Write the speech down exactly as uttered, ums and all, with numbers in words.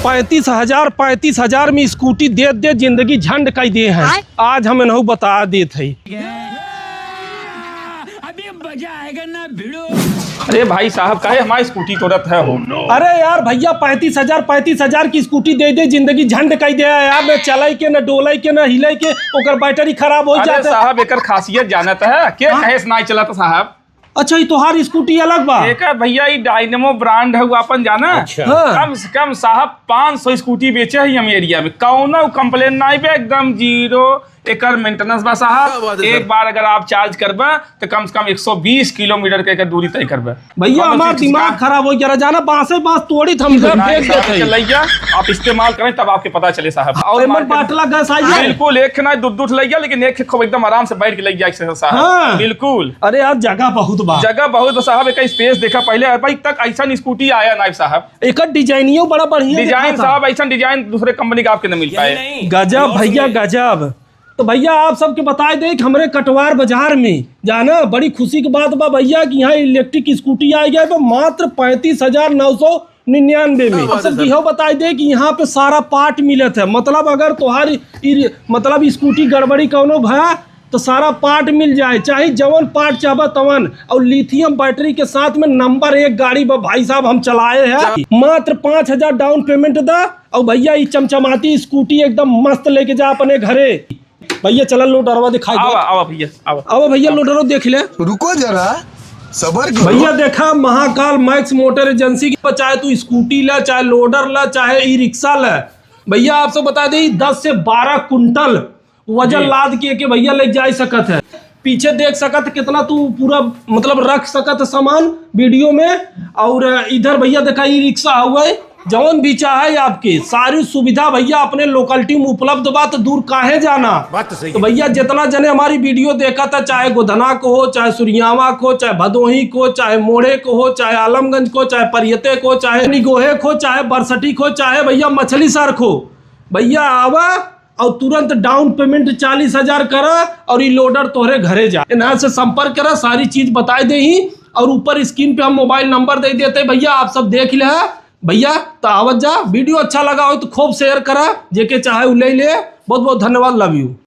पैंतीस हजार, पैंतीस हजार में स्कूटी देत देत जिंदगी झंड कइ दे हैं। आय। आज हम इन्हू बता देत हई। अभी मजा आएगा ना भिड़ो। अरे भाई साहब, काहे हमारी स्कूटी तोड़त है हो? अरे यार भइया, पैंतीस हजार, पैंतीस हजार की स्कूटी देइ देइ जिंदगी झंड कइ दे है यार। न चलइ के, न डोलइ के, न हिलइ के, ओकर बैटरी खराब होइ अरे जात है। साहब, एकर खासियत जानत है? के हाँ? कहे से नाहीं चलत साहब? अच्छा, ई तोहार स्कूटी अलग बा? एकर भइया, ई डायनेमो ब्रांड है, वो अपन जाना। अच्छा। हाँ। कम से कम साहब पाँच सौ स्कूटी बेचे ही हम एरिया में, कौनो कंप्लेन नाहीं बे, एकदम जीरो। एकर मेंटेनेंस बा साहब, क्या बात है एक सर? बार अगर आप चार्ज करबे तो कम से कम एक सौ बीस किलोमीटर के एकर दूरी तय करबे। भइया, कौनो हमार चीज दिमाग का खराब होइ गया, जाना बांसे बांस तोड़ी थम इधर नाहीं फेंक साहब, देत हई। लइया, आप इस्तेमाल करें तब आपके पता चले साहब। और एमन market बाटला गैस आई है? बिल्कुल, एक ना दू दू ठे लइया, लेकिन एक खूब एकदम आराम से बैठ के लइया साहब। हाँ। बिल्कुल। अरे यार, जगह बहुत बा। जगह बहुत बा साहब, एक स्पेस देखा पहले, अभी तक ऐसा स्कूटी आया नाहीं साहब। एकर डिजाइनियो बड़ा बढ़िया डिजाइन दिखाता। साहब, ऐसा डिजाइन दूसरे कंपनी का आपके न मिल पाए। गजब भइया, गजब। तो भइया, आप सबके बताइ देइ कि हमरे कटवार बाजार में जाना बड़ी खुशी की बात बा भइया कि यहाँ इलेक्ट्रिक स्कूटी आइ गया बा मात्र पैंतीस हजार नौ सौ निन्यानवे में। क्या बात है सर? अब सब इहो बताइ देइ कि यहाँ पे सारा पार्ट मिलत है, मतलब अगर तोहार इ-, मतलब स्कूटी गड़बड़ी कौनो भा तो सारा पार्ट मिल जाए, चाहे जवन पार्ट चाहबा तवन। और लिथियम बैटरी के साथ में नंबर एक गाड़ी बा भाई साहब, हम चलाए हैं। क्या? मात्र पाँच हजार डाउन पेमेंट दा और भइया, ई चमचमाती स्कूटी एकदम मस्त लेके जा अपने घरे। भइया, चला लोडरवा दिखाई दे। आवा, आवा भइया, आवा। आवा भइया, लोडरवा देख ले। रुको जरा, सबर करो। भइया, देखा, महाकाल मैक्स मोटर एजेंसी की, चाहे तू स्कूटी ला, चाहे लोडर ला, चाहे ई रिक्शा ला। भइया, आप सब बता दें, दस से बारह कुंटल वजन जी। लाद के, के भइया ले जा सकत है। पीछे देख सकत है कितना तू पूरा मतलब रख सकत है सामान वीडियो में। और इधर भइया देखा, ई रिक्शा हुआ है, जौन भी चाहे आपके सारी सुविधा भइया अपने लोकेलिटी में उपलब्ध बा, तो दूर काहे जाना। बात तो सही तो है। भइया जितना जने हमारी वीडियो देखत है, चाहे गोधना को हो, चाहे सुरियावा को, चाहे भदोही को, चाहे मोड़े को हो, चाहे आलमगंज को, चाहे परियते को, चाहे निगोहे को, चाहे बरसठी को, चाहे भइया मछली सर को, भइया आवा और तुरंत डाउन पेमेंट चालीस हजार करा और ई लोडर तोहरे घरे जा। इन्हां से संपर्क करा, सारी चीज बताइ देही और ऊपर स्क्रीन पे हम मोबाइल नंबर दे देते हैं भइया, आप सब देख ले। भइया, तो आवत जा, वीडियो अच्छा लगा हो तो खूब शेयर करा, जेके चाहे उ ले ले। बहुत बहुत धन्यवाद, love you।